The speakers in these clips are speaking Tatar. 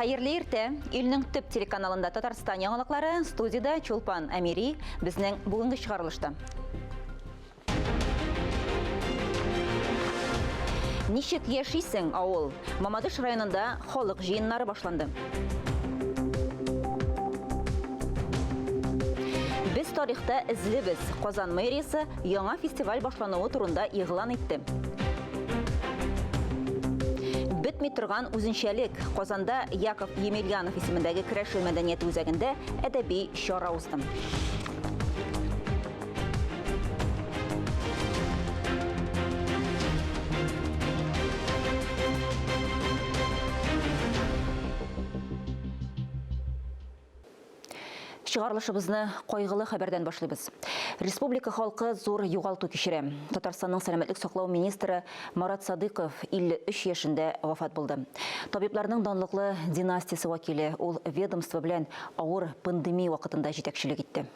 Хәерле иртә! Илнең төп телеканалында Татарстан яңалыклары, студиядә Чулпан Әмири, безнең бүгенге чыгарылышта. Ничек яшисең, авыл? Мамадыш районында халык җыеннары башланды. Без тарихта эзлебез. Казан мэриясе яңа фестиваль башлануы турында игълан итте. Бетми торган үзенчәлек. Казанда Яков Емельянов исемендәге керәшен мәдәнияте үзәгендә әдәби чара узды. Чыгарылышыбызны кайгылы хәбәрдән башлыйбыз. Республика халкы зур югалту кичерә. Татарстанның сәламәтлек саклау министры Марат Садыйков 53 яшендә вафат булды. Табибларның данлыклы династиясе вәкиле, ул ведомство белән авыр пандемия вакытында җитәкчелек итте.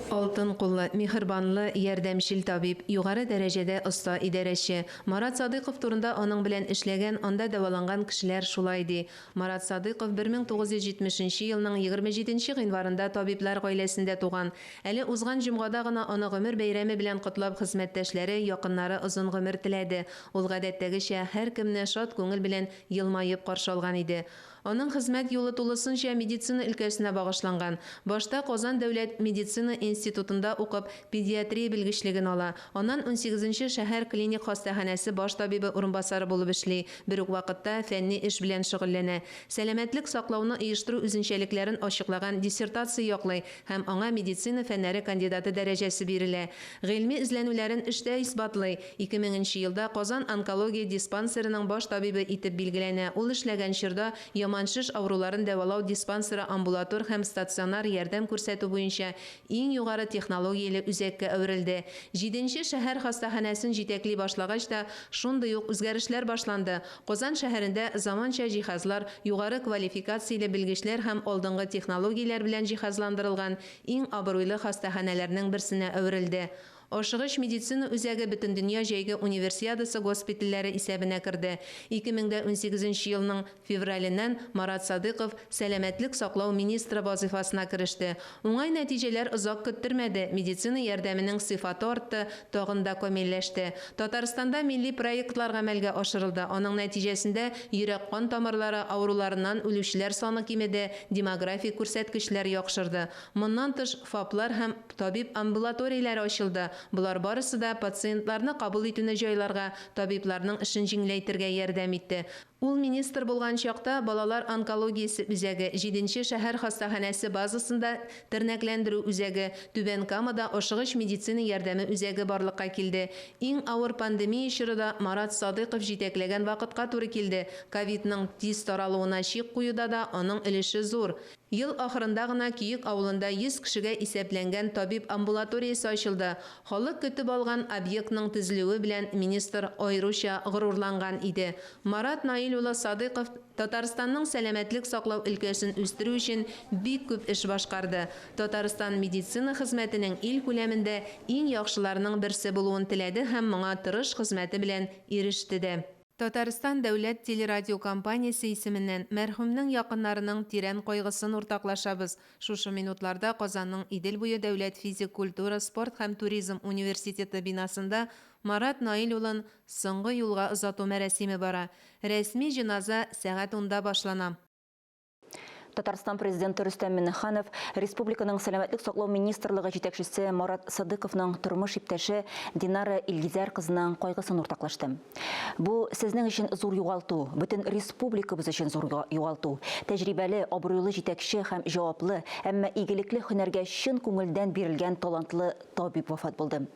Алтын куллы, миһербанлы, ярдәмчел табиб, югары дәрәҗәдә оста идарәче. Марат Садыйков турында аның белән эшләгән, анда дәваланган кешеләр шулай ди. Марат Садыйков 1970 нче елның 27 нче гыйнварында табиблар гаиләсендә туган. Әле узган җомгада гына аны гомер бәйрәме белән котлап хезмәттәшләре, якыннары озын гомер теләде. Ул гадәттәгечә һәркемне шат күңел белән елмаеп каршы алган иде. Аның хезмәт юлы тулысынча медицина өлкәсенә багышланган. Башта Казан дәүләт медицина институтында укып, педиатрия белгечлеген ала. Аннан унсигезенче шәһәр клиник хастаханәсе баш табибы урынбасары булып эшли, бер үк вакытта фәнни эш белән шөгыльләнә. Сәламәтлек саклауны оештыру үзенчәлекләрен ачыклаган диссертация яклый һәм аңа медицина фәннәре кандидаты дәрәҗәсе бирелә. Гыйльми эзләнүләрен эштә исбатлый. 2000 нче елда Казан онкология диспансерының баш табибы итеп билгеләнә, ул эшләгән чорда яман шеш авыруларын дәвалау диспансеры амбулатор һәм стационар ярдәм күрсәтү буенча иң югары технологияле үзәккә әверелде. Җиденче шәһәр хастаханәсен җитәкли башлагач та шундый ук үзгәрешләр башланды. Казан шәһәрендә заманча җиһазлар, югары квалификацияле белгечләр һәм алдынгы технологияләр белән җиһазландырылган иң абруйлы хастаханәләрнең берсенә әверелде. Ашыгыч медицина үзәге Бөтендөнья җәйге Универсиадасы госпитальләре исәбенә керде. 2018 нче елның февраленнән Марат Садыйков сәламәтлек саклау министры вазыйфасына кереште. Уңай нәтиҗәләр озак көттермәде, медицина ярдәменең сыйфаты артты, тагын да камилләште. Татарстанда милли проектлар гамәлгә ашырылды, аның нәтиҗәсендә йөрәк-кан тамырлары авыруларыннан үлүчеләр саны кимеде, демографик күрсәткечләр яхшырды. Моннан тыш, ФАПлар һәм табиб амбулаторияләре ачылды, болар барысы да пациентларны кабул итүне җайларга, табибларның эшен җиңеләйтергә ярдәм итте. Ул министр булган чакта балалар онкологиясе үзәге, җиденче шәһәр хастаханәсе базасында тернәкләндерү үзәге, Түбән Камада ашыгыч медицина ярдәме үзәге барлыкка килде. Иң авыр пандемия чоры да Марат Садыйков җитәкләгән вакытка туры килде, ковидның тиз таралуына чик куюда да аның өлеше зур. Ел ахырында гына Көек авылында 100 кешегә исәпләнгән табиб амбулаториясе ачылды. Халык көтеп алган объектның төзелүе белән министр аеруча горурланган иде. Марат Наил улы Садыйков Татарстанның сәламәтлек саклау өлкәсен үстерү өчен бик күп эш башкарды. Татарстан медицина хезмәтенең ил күләмендә иң яхшыларның берсе булуын теләде һәм моңа тырыш хезмәте белән иреште дә. Татарстан дәүләт телерадиокомпаниясе исеменнән мәрхүмнең якыннарының тирән кайгысын уртаклашабыз. Шушы минутларда Казанның Идел буе дәүләт физик культура, спорт һәм туризм университеты бинасында Марат Наил улын соңгы юлга озату мәрасиме бара. Рәсми җеназа сәгать унда башлана. Татарстан Президенты Рөстәм Миңнеханов республиканың Сәламәтлек саклау министрлыгы җитәкчесе Марат Садыковның тормыш иптәше Динара Илгизәр кызының кайгысын уртаклашты. Бу сезнең өчен зур югалту, бөтен республикабыз өчен зур югалту. Тәҗрибәле, абруйлы җитәкче һәм җаваплы, әмма игелекле һөнәргә чын күңелдән бирелгән талантлы табиб вафат булды.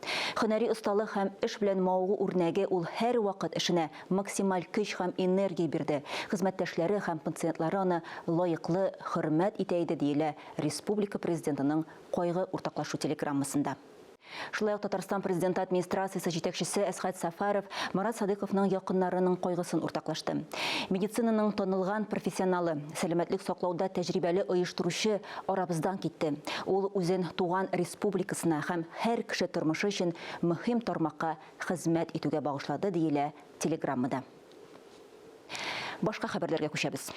Һөнәри осталык һәм эш белән мавыгу үрнәге ул һәрвакыт эшенә максималь көч һәм энергия бирде, хезмәттәшләре һәм пациентлары аны лаеклы хөрмәт итә иде, диелә республика Президентының кайгы уртаклашу телеграммасында. Шулай ук Татарстан Президенты администрациясе җитәкчесе Әсгать Сәфәров Марат Садыйковның якыннарының кайгысын уртаклашты. Медицинаның танылган профессионалы, сәламәтлек саклауда тәҗрибәле оештыручы арабыздан китте. Ул үзен туган республикасына һәм һәр кеше тормышы өчен мөһим тармакка хезмәт итүгә багышлады, диелә телеграммада. Башка хәбәрләргә күчәбез.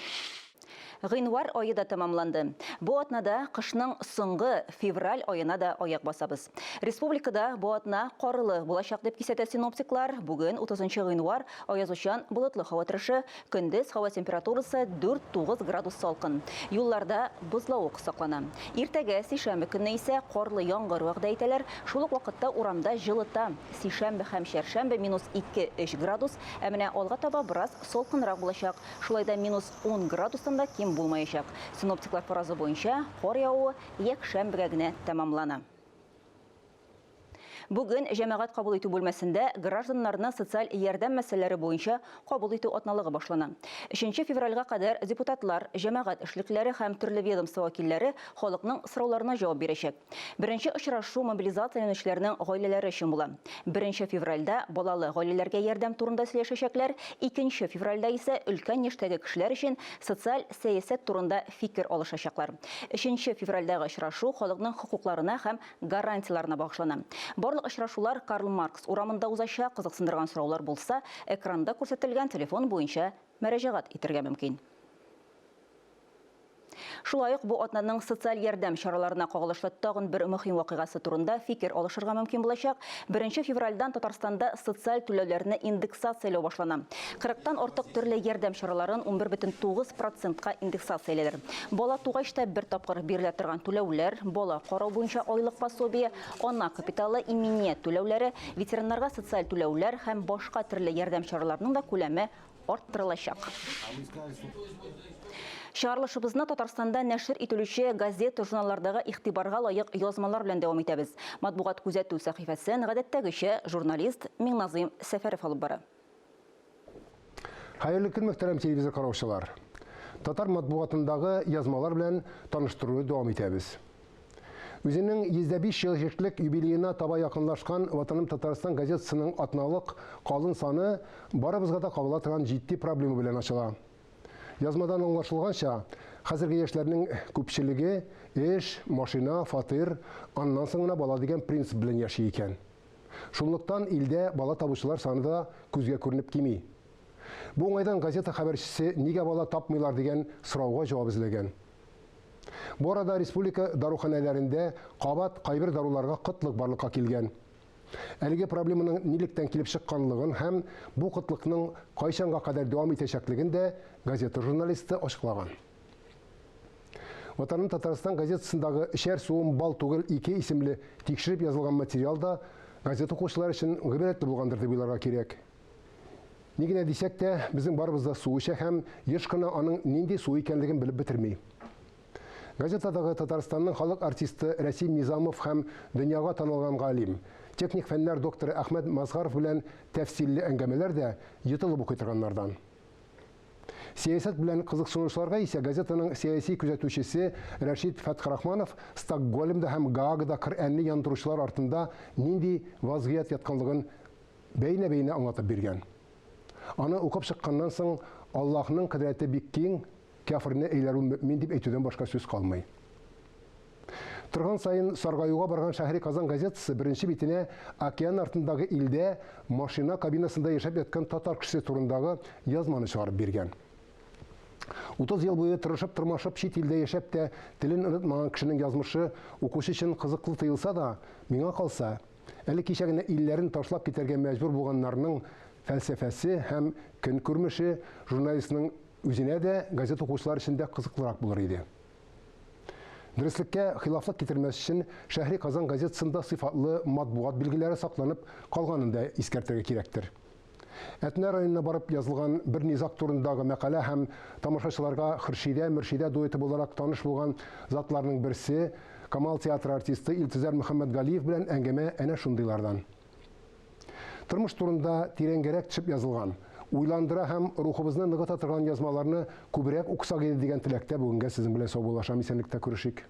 Гыйнвар ае да тәмамланды. Бу атнада кышның соңгы, февраль аена да аяк басабыз. Республикада бу атна карлы булачак дип кисәтә синоптиклар. Бүген 30 гыйнвар, аязучан болытлы һава торышы, көндез һава температурасы 4-9 градус салкын. Юлларда бозлавык саклана. Иртәгә сишәмбе көнне исә карлы яңгыр вәгъдә итәләр. Шул ук вакытта урамда җылыта. Сишәмбе һәм чәршәмбе минус 2-3 градус, ә менә алга таба бераз салкынрак булачак. Шулай да минус 10 градустан да ким булмаячак. Синоптиклар фаразы буенча, кар явуы якшәмбегә генә тәмамлана. Бүген җәмәгать кабул итү бүлмәсендә гражданнарны социаль ярдәм мәсьәләләре буенча кабул итү атналыгы башлана. 3 февральгә кадәр депутатлар, җәмәгать эшлеклеләре һәм төрле ведомство вәкилләре халыкның сорауларына җавап бирәчәк. Беренче очрашу мобилизацияләнүчеләрнең гаиләләре өчен була. Беренче февральдә балалы гаиләләргә ярдәм турында сөйләшәчәкләр, икенче февральдә исә өлкән яшьтәге кешеләр өчен социаль сәясәт турында фикер алышачаклар. Өченче февральдәге очрашу халыкның хокукларына һәм гарантияләренә багышлана. Барлык очрашулар Карл Маркс урамында узачак, кызыксындырган сораулар булса, экранда күрсәтелгән телефон буенча мөрәҗәгать итәргә мөмкин. Шулай ук бу атнаның социаль ярдәм чараларына кагылышлы тагын бер мөһим вакыйгасы турында фикер алышырга мөмкин булачак. 1 февральдан Татарстанда социаль түләүләрне индексацияләү башлана. 40-тан артык төрле ярдәм чараларын 11,9 процентка индексациялиләр. Бала тугач та бер тапкыр бирелә торган түләүләр, бала карау буенча айлык пособие, ана капиталы, иминият түләүләре, ветераннарга социаль түләүләр һәм башка төрле ярдәм чараларының да күләме арттырылачак. Чыгарылышыбызны Татарстанда нәшер ителүче газета-журналлардагы игътибарга лаек язмалар белән дәвам итәбез. Матбугат күзәтү сәхифәсен гадәттәгечә журналист Миңназыйм Сәфәров алып бара. Хәерле көн, мөхтәрәм телевизор караучылар. Татар матбугатындагы язмалар белән таныштыруны дәвам итәбез. Үзенең 105 еллык юбилеена таба якынлашкан Ватаным Татарстан газетасының атналык калын саны барыбызга да кагыла торган җитди проблема белән ачыла. Язмадан аңлашылганча, хәзерге яшьләрнең күпчелеге эш, машина, фатир, аннан соң гына бала дигән принцип белән яши икән. Шунлыктан илдә бала табучылар саны да күзгә күренеп кими. Бу уңайдан газета хәбәрчесе нигә бала тапмыйлар дигән сорауга җавап эзләгән. Бу арада республика даруханәләрендә кабат кайбер даруларга кытлык барлыкка килгән. Әлеге проблеманың нилектән килеп чыкканлыгын һәм бу кытлыкның кайчанга кадәр дәвам итәчәклеген дә газета журналисты ачыклаган. Ватаным Татарстан газетасындагы «Эчәр суым бал түгел ике» исемле тикшереп язылган материал да газета укучылар өчен гыйбрәтле булгандыр дип уйларга кирәк. Ни генә дисәк тә, безнең барыбыз да су эчә һәм еш кына аның нинди су икәнлеген белеп бетерми. Газетадагы Татарстанның халык артисты Рәсим Низамов һәм дөньяга танылган галим, техник фәннәр докторы Әхмәт Мазһаров белән тәфсилле әңгәмәләр дә йотылып укый торганнардан. Сәясәт белән кызыксынучыларга исә газетаның сәяси күзәтүчесе Рәшит Фәтхрахманов Стокгольмда һәм Гаагада Коръәнне яндыручылар артында нинди вазгыять ятканлыгын бәйнә-бәйнә аңлатып биргән. Аны укып чыкканнан соң, Аллаһның кодрәте бик киң, кяферне әйләр ул мөэмин дип әйтүдән башка сүз калмый. Торган саен саргаюга барган Шәһри Казан газетасы беренче битенә океан артындагы илдә машина кабинасында яшәп яткан татар кешесе турындагы язманы чыгарып биргән. 30 ел буе тырышып-тырмашып чит илдә яшәп тә телен онытмаган кешенең язмышы укучы өчен кызыклы тоелса да, миңа калса, әле кичә генә илләрен ташлап китәргә мәҗбүр булганнарның фәлсәфәсе һәм көнкүрмеше журналистның үзенә дә, газета укучылар өчен дә кызыклырак булыр иде. Дөреслеккә хилафлык китермәс өчен Шәһри Казан газетасында сыйфатлы матбугат билгеләре сакланып калганын да искәртергә кирәктер. Әтнә районына барып язылган бер низаг турындагы мәкалә һәм тамашачыларга Хөршидә, Мөршидә дуэты буларак таныш булган затларның берсе, Камал театры артисты Илтөзәр Мөхәммәтгалиев белән әңгәмә әнә шундыйлардан. Тормыш турында тирәнгәрәк төшеп язылган, уйландыра һәм рухыбызны ныгыта торган язмаларны күбрәк укысак иде дигән теләктә бүгенгә сезнең белән саубуллашам, исәнлектә күрешик.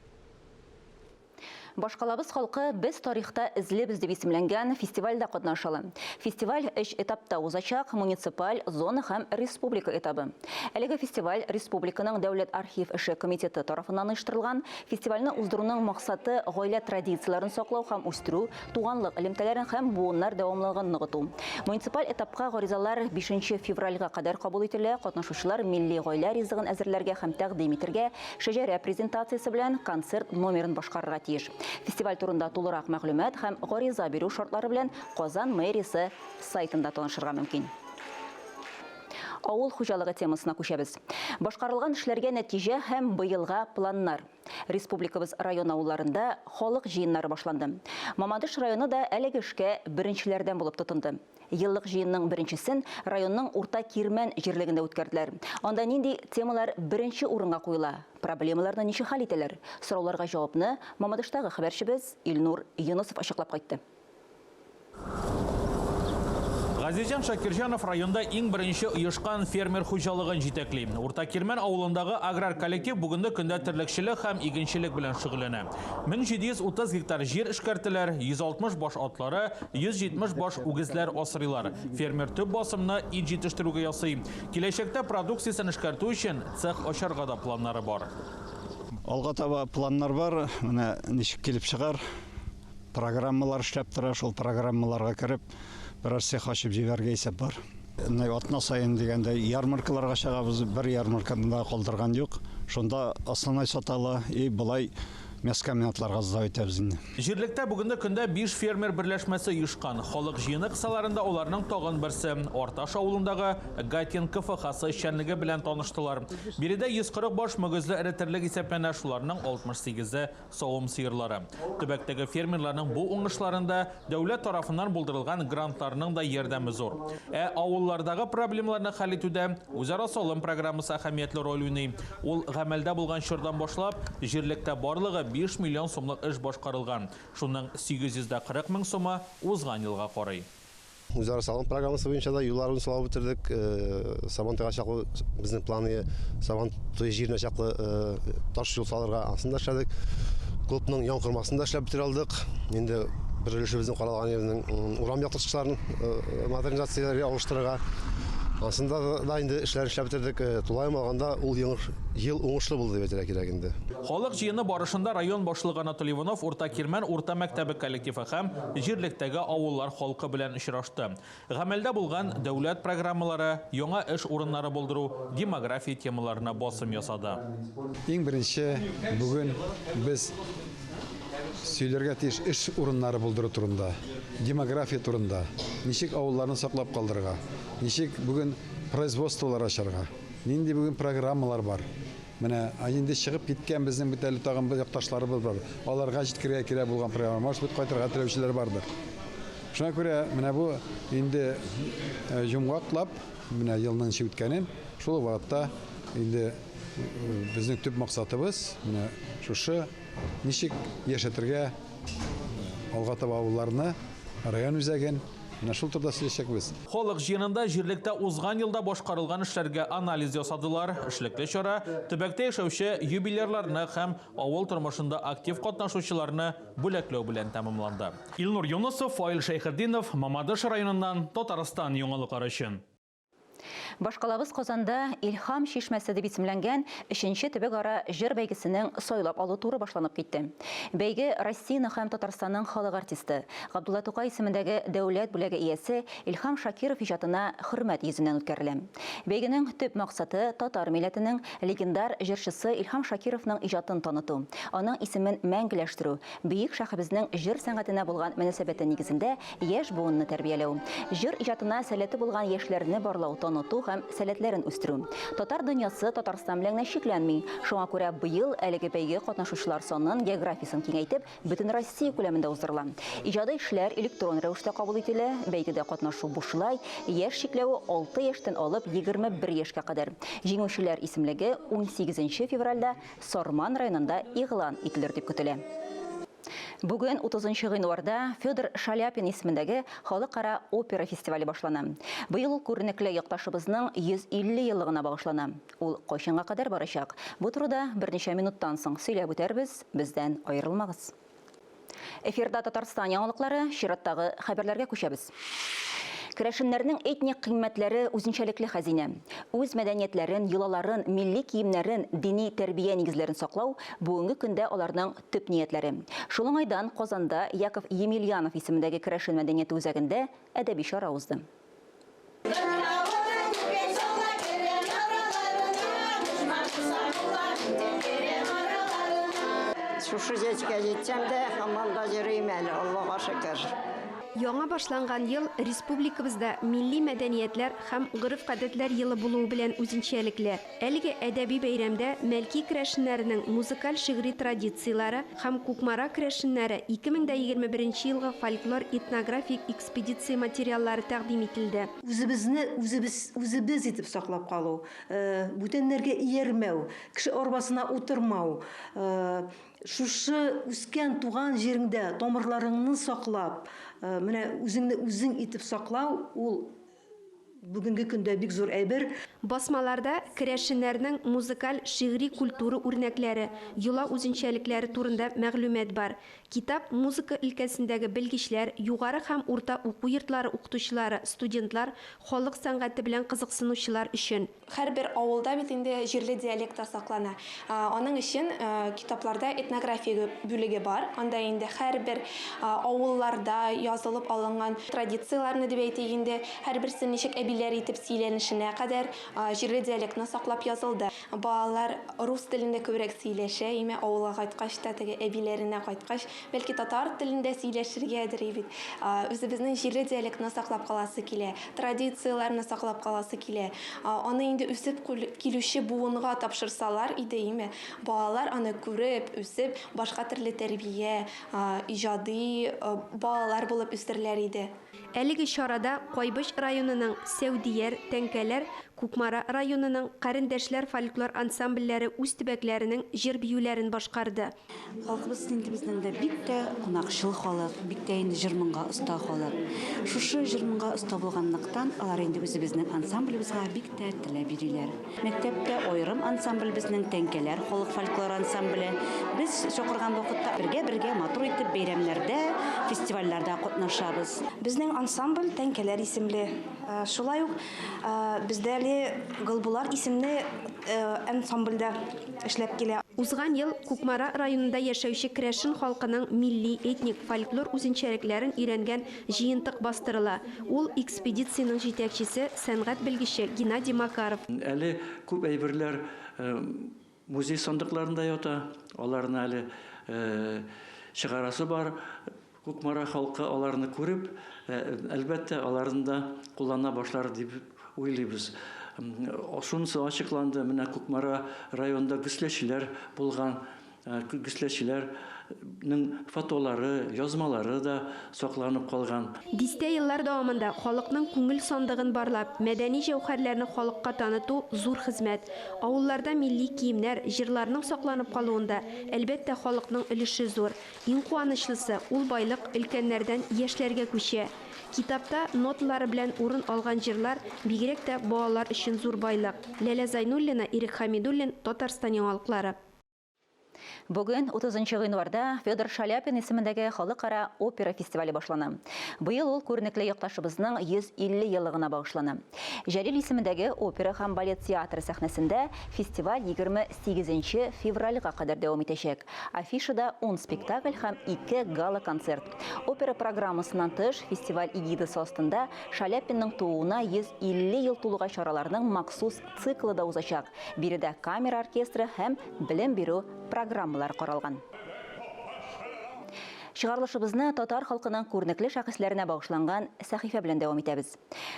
Башкалабыз халкы Без тарихта эзлебез дип исемләнгән фестивальдә катнаша ала. Фестиваль өч этапта узачак, муниципаль, зона һәм республика этабы. Әлеге фестиваль республиканың Дәүләт архив эше комитеты тарафыннан оештырылган. Фестивальне уздыруның максаты, гаилә традицияләрен саклау һәм үстерү, туганлык элемтәләрен һәм буыннар дәвамлылыгын ныгыту. Муниципаль этапка гаризалар 5 нче февральгә кадәр кабул ителә, катнашучылар милли гаилә ризыгын әзерләргә һәм тәкъдим итергә, шәҗәрә презентациясе белән концерт номерын башкарырга тиеш. Фестиваль турында тулырак мәгълүмат һәм гариза бирү шартлары белән Казан мэриясе сайтында танышырга мөмкин. Авыл хуҗалыгы темасына күчәбез. Башкарылган эшләргә нәтиҗә һәм быелга планнар. Республикабыз район-авылларында халык җыеннары башланды. Мамадыш районы да әлеге эшкә беренчеләрдән булып тотынды. Еллык җыенның беренчесен районның Урта Кирмән җирлегендә үткәрделәр. Анда нинди темалар беренче урынга куела, проблемаларны ничек хәл итәләр? Сорауларга җавапны Мамадыштагы хәбәрчебез Илнур Юнысов ачыклап кайтты. Газизҗан Шакирҗанов районда иң беренче оешкан фермер хуҗалыгын җитәкли. Урта Кирмән авылындагы аграр коллектив бүгенге көндә терлекчелек һәм игенчелек белән шөгыльләнә. 1730 гектар җир эшкәртәләр, 160 баш атлары, 170 баш үгезләр асрыйлар. Фермер төп басымны ит җитештерүгә ясый. Киләчәктә продукциясен эшкәртү өчен цех ачарга да планнары бар. Алга таба планнар бар, менә ничек килеп чыгар. Программалар эшләп тора, шул программаларга кереп, берәр цех ачып җибәрергә исәп бар. Менә атна саен дигәндәй ярмаркаларга чыгабыз, бер ярмарканы да калдырган юк. Шунда основной сатала и болай мясокомбинатларга сдавать итәбез инде. Җирлектә бүгенге көндә биш фермер берләшмәсе оешкан. Халык җыены кысаларында аларның тагын берсе, Арташ авылындагы Гатин КФХсы эшчәнлеге белән таныштылар. Биредә 140 баш мөгезле эре терлек исәпләнә, шуларның 68-е савым сыерлары. Төбәктәге фермерларның бу уңышларында дәүләт тарафыннан булдырылган грантларның да ярдәме зур. Ә авыллардагы проблемаларны хәл итүдә үзара салым программасы әһәмиятле роль уйный. Ул гамәлдә булган чордан башлап, җирлектә барлыгы 5 миллион сумлык эш башкарылган. Шуның 840 мең сумы узган елга карый. Үзара салым программасы буенча да юлларны салып бетердек. Э, Сабантуйга чаклы безнең планы Сабантуй җиренә чаклы э, таш юл салырга анысын да эшләдек. Клубның ян кормасын да эшләп бетерә алдык. Инде бер өлеше безнең каралган безнең урам яктырткычларын э, модернизацияләргә алыштырырга. Ансында да инде эшләр эшләп бетердек. Тулаем алганда ул ел уңышлы булды дип әйтергә кирәк инде. Халык җыены барышында район башлыгы Анатолий Иванов Урта Кирмән урта мәктәбе коллективы һәм җирлектәге авыллар халкы белән очрашты. Гамәлдә булган дәүләт программалары, яңа эш урыннары булдыру, демография темаларына басым ясады. Иң беренче бүген без сөйләргә тиеш эш урыннары булдыру турында, демография турында, ничек авылларны саклап калдырырга, ничек бүген производстволар ачарга, нинди бүген программалар бар. Менә инде чыгып киткән безнең бит әле тагын бер якташларыбыз бар. Аларга җиткерергә кирәк булган программа. Может быть, кайтырга теләүчеләр бардыр. Шуңа күрә менә бу инде йомгаклап, менә елның ничек үткәнен, шул ук вакытта инде безнең төп максатыбыз менә шушы ничек яшәтергә алга таба авылларны, район үзәген, менә шул турыда сөйләшәкбез. Халык җыенында җирлектә узган елда башкарылган эшләргә анализ ясадылар. Эшлекле чара төбәктә яшәүче юбилярларны һәм авыл тормышында актив катнашучыларны бүләкләү белән тәмамланды. Илнур Юнысов, Фаил Шәйхетдинов, Мамадыш районыннан Татарстан яңалыклары өчен. Башкалабыз Казанда Илһам чишмәсе дип исемләнгән өченче төбәкара җыр бәйгесенең сайлап алу туры башланып китте. Бәйге Россиянең һәм Татарстанның халык артисты, Габдулла Тукай исемендәге дәүләт бүләге иясе Илһам Шакиров иҗатына хөрмәт йөзеннән үткәрелә. Бәйгенең төп максаты, татар милләтенең легендар җырчысы Илһам Шакировның иҗатын таныту, аның исемен мәңгеләштерү, бөек шәхебезнең җыр сәнгатенә булган мөнәсәбәте нигезендә яшь буынны тәрбияләү, җыр иҗатына сәләте булган яшьләрне барлау, таныту һәм сәләтләрен үстерү. Татар дөньясы Татарстан белән генә чикләнми. Шуңа күрә быел әлеге бәйге катнашучылар санын, географиясен киңәйтеп, Бөтенроссия күләмендә уздырыла. Иҗади эшләр электрон рәвештә кабул ителә, бәйгедә катнашу бушлай, яшь чикләве 6 яшьтән алып 21 яшькә кадәр. Җиңүчеләр исемлеге 18 февральдә Сарман районында игълан ителер дип көтелә. Бүген 30 гыйнварда Федор Шаляпин исемендәге халыкара опера фестивале башлана. Быел ул күренекле якташыбызның 150 еллыгына багышлана. Ул кайчанга кадәр барачак? Бу турыда берничә минуттан соң сөйләп үтәрбез, бездән аерылмагыз. Эфирда Татарстан яңалыклары, чираттагы хәбәрләргә күчәбез. Керәшеннәрнең этник кыйммәтләре үзенчәлекле хәзинә. Үз мәдәниятләрен, йолаларын, милли киемнәрен, дини тәрбия нигезләрен саклау бүгенге көндә аларның төп ниятләре. Шул уңайдан Казанда Яков Емельянов исемендәге керәшен мәдәнияте үзәгендә әдәби чара узды. Шушы җәчкә җитсәм дә, һаман да йөрим әле, Аллага шөкер. Яңа башланган ел республикабызда милли мәдәниятләр һәм гореф-гадәтләр елы булуы белән үзенчәлекле. Әлеге әдәби бәйрәмдә Мәлки керәшеннәренең музыкаль-шигъри традицияләре һәм Кукмара керәшеннәре 2021 елгы фольклор-этнографик экспедиция материаллары тәкъдим ителде. Үзебезне үзебез үзебез итеп саклап калу, бүтәннәргә иярмәү, кеше арбасына утырмау, шушы үскән туган җиреңдә тамырларыңны саклап, менә үзеңне үзең итеп саклау, ул Бүгенге көндә бик зур әйбер. Басмаларда керәшеннәрнең музыкаль-шигъри культура үрнәкләре, йола үзенчәлекләре турында мәгълүмат бар. Китап музыка өлкәсендәге белгечләр, югары һәм урта уку йортлары укытучылары, студентлар, халык сәнгате белән кызыксынучылар өчен. Һәрбер авылда бит инде җирле диалект та саклана. Аның өчен китапларда этнография бүлеге бар. Анда инде һәрбер авылларда язылып алынган традицияләрне дип әйтик инде, һәрберсе ничек әбиләр итеп сөйләнешенә кадәр җирле диалектны саклап язылды. Балалар рус телендә күбрәк сөйләшә, имә авылга кайткач та теге әбиләренә кайткач, бәлки татар телендә сөйләшергәдер бит. Үзебезнең җирле диалектны саклап каласы килә. Традицияләрне саклап каласы килә. Аны инде үсеп килүче буынга тапшырсалар иде, име, балалар аны күреп, үсеп, башка төрле тәрбия, иҗади балалар булып үсерләр иде. Әлеге чарада Кайбыч районының Сәүдияр, Тәңкәләр, Кукмара районының Карендәшләр фольклор ансамбльләре үз төбәкләренең җыр-биюләрен башкарды. Халкыбыз инде безнең дә бик тә кунакчыл халык, бик тә инде җыр-моңга оста халык. Шушы җыр-моңга оста булганлыктан, алар инде үзебезнең ансамблебызга бик тә теләп йөриләр. Мәктәптә аерым ансамбль безнең, Тәңкәләр халык фольклор ансамбле. Без чакырган вакытта бергә-бергә матур итеп бәйрәмнәрдә, фестивальләрдә катнашабыз. Безнең ансамбль Тәңкәләр исемле. Шулай ук бездә әле Голбулар исемле ансамбль дә эшләп килә. Узган ел Кукмара районында яшәүче керәшен халкының милли, этник, фольклор үзенчәлекләрен өйрәнгән җыентык бастырыла. Ул экспедициянең җитәкчесе, сәнгать белгече Геннадий Макаров. Әле күп әйберләр музей сандыкларында ята, аларны әле чыгарасы бар. Кукмара халкы аларны күреп, әлбәттә, аларны да куллана башлар дип уйлыйбыз. Шунысы ачыкланды, менә Кукмара районында гөсләчеләр булган, гөсләчеләрнең фотолары, язмалары да сакланып калган. Дистә еллар дәвамында халыкның күңел сандыгын барлап, мәдәни җәүһәрләрне халыкка таныту, зур хезмәт. Авылларда милли киемнәр, җырларның сакланып калуында, әлбәттә, халыкның өлеше зур. Иң куанычлысы, ул байлык өлкәннәрдән яшьләргә күчә. Китапта ноталары белән урын алган җырлар бигрәк тә балалар өчен зур байлык. Ләлә Зайнуллина, Ирек Хәмидуллин, Татарстан яңалыклары. Бүген, 30 гыйнварда, Федор Шаляпин исемендәге халыкара опера фестивале башлана. Быел ул күренекле якташыбызның 150 еллыгына багышлана. Җәлил исемендәге опера һәм балет театры сәхнәсендә фестиваль 28 февральгә кадәр дәвам итәчәк. Афишада ун спектакль һәм ике гала-концерт. Опера программасыннан тыш, фестиваль эгидасы астында Шаляпинның тууына 150 ел тулуга чараларның махсус циклы да узачак. Биредә камера оркестры һәм белем бирү программалары каралган. Чыгарылышыбызны татар халкының күренекле шәхесләренә багышланган сәхифә белән дәвам итәбез.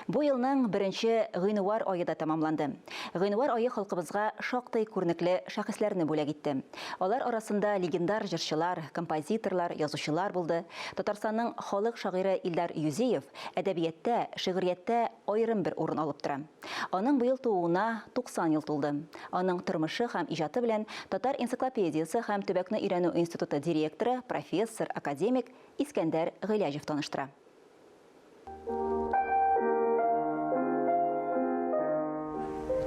Бу елның беренче гыйнвар ае да тәмамланды. Гыйнвар ае халкыбызга шактый күренекле шәхесләрне бүләк итте. Алар арасында легендар җырчылар, композиторлар, язучылар булды. Татарстанның халык шагыйре Илдар Юзеев әдәбияттә, шигърияттә аерым бер урын алып тора. Аның быел тууына 90 ел тулды. Аның тормышы һәм иҗаты белән Татар энциклопедиясе һәм төбәкне өйрәнү институты директоры, профессор, академик Искәндәр Гыйләҗев таныштыра.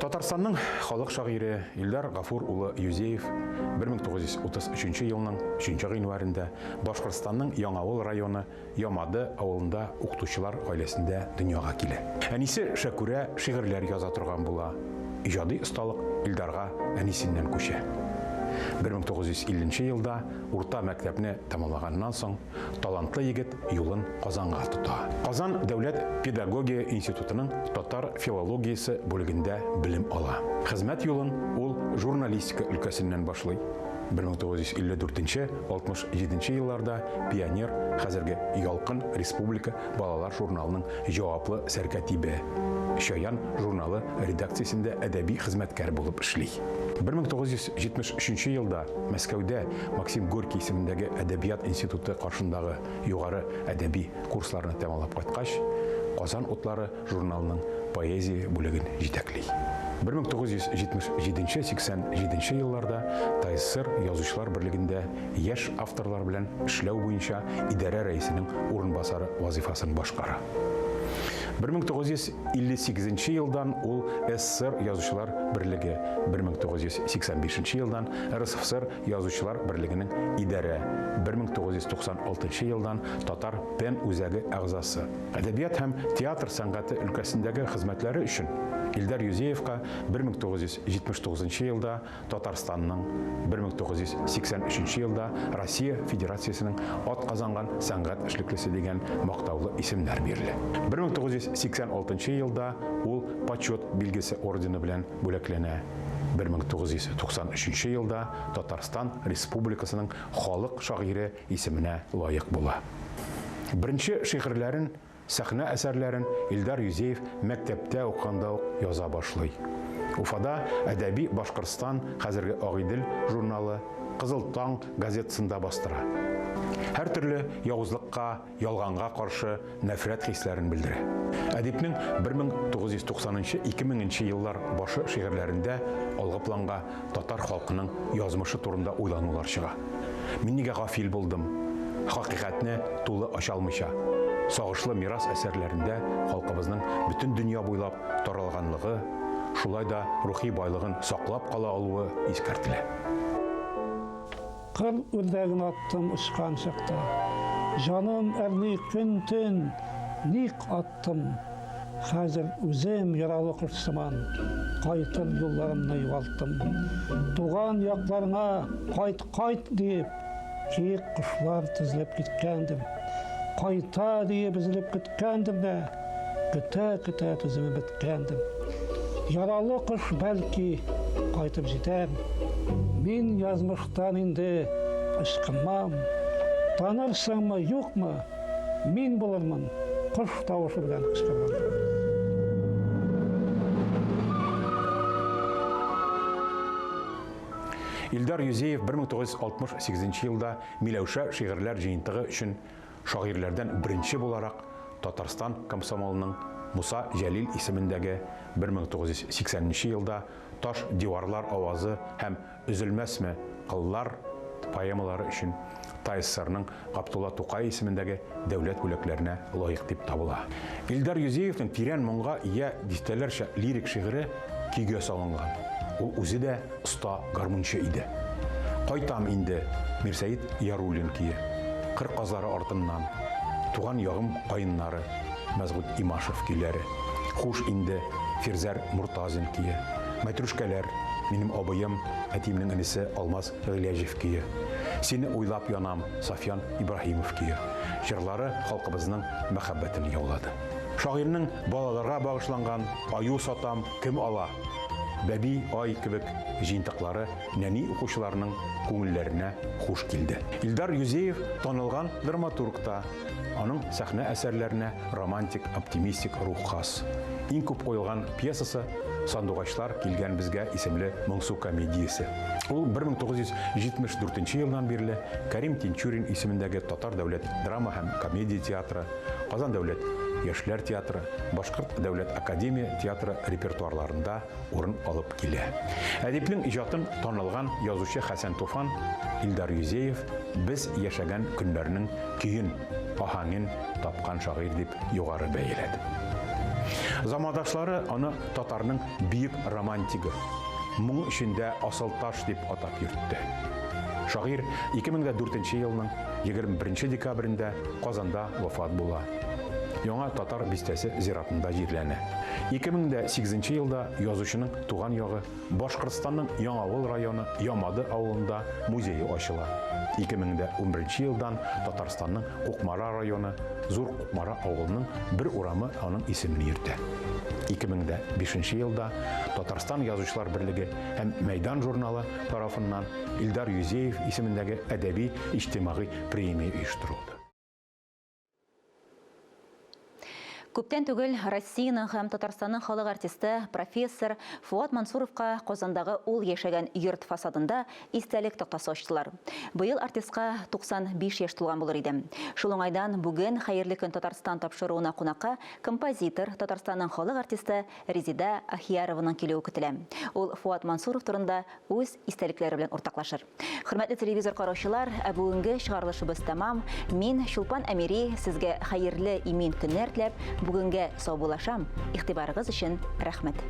Татарстанның халык шагыйре Илдар Гафур улы Юзеев 1933 елның 3 гыйнварында Башкортстанның Яңавыл районы Ямады авылында укытучылар гаиләсендә дөньяга килә. Әнисе Шәкүрә шигырьләр яза торган була. Иҗади осталык Илдарга әнисеннән күчә. 1950 елда урта мәктәпне тәмамлаганнан соң Талантлы егет юлын Казанга тота. Казан дәүләт педагогия институтының татар филологиясе бүлегендә белем ала. Хезмәт юлын ул журналистика өлкәсеннән башлый. 1954-67 елларда Пионер, хәзерге Ялкын республика балалар журналының җаваплы сәркәтибе, Чаян журналы редакциясендә әдәби хезмәткәр булып эшли. 1973 елда Мәскәүдә Максим Горький исемендәге Әдәбият институты каршындагы югары әдәби курсларны тәмамлап кайткач, Казан утлары журналының поэзия бүлеген җитәкли. 1977-87 елларда ТАССР Язучылар берлегендә яшь авторлар белән эшләү буенча идарә рәисенең урынбасары вазыйфасын башкара. 1958 елдан ул СССР Язучылар берлеге, 1985 елдан РСФСР Язучылар берлегенең идарә, 1996 елдан Татар ПЕН үзәге әгъзасы. Әдәбият һәм театр сәнгате өлкәсендәге хезмәтләре өчен Илдар Юзеевка 1979 елда Татарстанның, 1983 елда Россия Федерациясенең атказанган сәнгать эшлеклесе дигән мактаулы исемнәр бирелә. 1986 елда ул Почет билгесе ордены белән бүләкләнә. 1993 елда Татарстан Республикасының халык шагыйре исеменә лаек була. Беренче шигырьләрен Сәхнә әсәрләрен Илдар Юзеев мәктәптә укыганда ук яза башлый. Уфада Әдәби Башкортстан, хәзерге Агыйдел журналы, Кызыл таң газетасында бастыра. Һәртөрле явызлыкка, ялганга каршы нәфрәт хисләрен белдерә. Әдипнең 1990 2000 нче еллар башы шигырьләрендә алгы планга татар халкының язмышы турында уйланулар чыга. Мин нигә гафил булдым? Хакыйкатьне тулы ача алмыйча. Сагышлы мирас әсәрләрендә халкыбызның бөтен дөнья буйлап таралганлыгы, шулай да рухи байлыгын саклап кала алуы искәртелә. Кыр үрдәген аттым очкан чакта. Җаным әрни көн-төн, ник аттым? Хәзер үзем яралы кош сыман, Кайтыр юлларымны югалттым. Туган якларыңа кайт, кайт диеп, Киек кошлар тезелеп киткәндер. Кайта диеп өзелеп көткәндер дә, Көтә-көтә түземе беткәндер. Яралы кош бәлки кайтып җитәр. Мин язмыштан инде ычкынмам. Танырсыңмы, юкмы? Мин булырмын, кош тавышы белән кычкырган. Илдар Юзеев 1968 елда Миләүшә шигырьләр җыентыгы өчен шагыйрьләрдән беренче буларак Татарстан комсомолының Муса Җәлил исемендәге 1980 нче елда Таш диварлар авазы һәм Өзелмәсме кыллар поэмалары өчен ТАССРның Габдулла Тукай исемендәге дәүләт бүләкләренә лаек дип табыла. Илдар Юзеевның тирән моңга ия дистәләрчә лирик шигыре көйгә салынган. Ул үзе дә оста гармунчы иде. Кайтам инде, Мирсәет Яруллин көе. Кыр казлары артыннан, Туган ягым каеннары, Мәсгуть Имашев көйләре. Хуш инде, Фирзәр Мортазин көе. Мәтрүшкәләр, минем абыем, әтиемнең энесе Алмаз Гыйләҗев көе. Сине уйлап янам, Сафьян Ибраһимов көе. Җырлары халкыбызның мәхәббәтен яулады. Шагыйрьнең балаларга багышланган Аю сатам, кем ала? Бәби ай кебек җыентыклары нәни укучыларның күңелләренә хуш килде. Илдар Юзеев танылган драматург та. Аның сәхнә әсәрләренә романтик, оптимистик рух хас. Иң күп куелган пьесасы Сандугачлар килгән безгә исемле моңсу комедиясе. Ул 1974 елдан бирле Кәрим Тинчурин исемендәге Татар дәүләт драма һәм комедия театры, Казан дәүләт яшьләр театры, Башкорт дәүләт академия театры репертуарларында урын алып килә. Әдипнең иҗатын танылган язучы Хәсән Туфан, Илдар Юзеев без яшәгән көннәрнең көен, аһәңен тапкан шагыйрь дип югары бәяләде. Замандашлары аны татарның бөек романтигы, моң эчендә асылташ дип атап йөртте. Шагыйрь 2004 елның 21 декабрендә Казанда вафат була. Яңа татар бистәсе зиратында җирләнә. 2008 елда язучының туган ягы Башкортстанның Яңавыл районы Ямады авылында музее ачыла. 2011 елдан Татарстанның Кукмара районы Зур Кукмара авылының бер урамы аның исемен йөртә. 2005 елда Татарстан Язучылар берлеге һәм Мәйдан журналы тарафыннан Илдар Юзеев исемендәге әдәби иҗтимагый премия оештырылды. Күптән түгел Россиянең һәм Татарстанның халык артисты, профессор Фуат Мансуровка Казандагы ул яшәгән йорт фасадында истәлек тактасы ачтылар. Быел артистка 95 яшь тулган булыр иде. Шул уңайдан бүген Хәерле көн Татарстан тапшыруына кунакка композитор, Татарстанның халык артисты Резеда Ахиярованың килүе көтелә. Ул Фуат Мансуров турында үз истәлекләре белән уртаклашыр. Хөрмәтле телевизор караучылар, ә бүгенге чыгарылышыбыз тәмам. Мин, Чулпан Әмири, сезгә хәерле, имин көннәр теләп, бүгенгә саубуллашам. Игътибарыгыз өчен рәхмәт.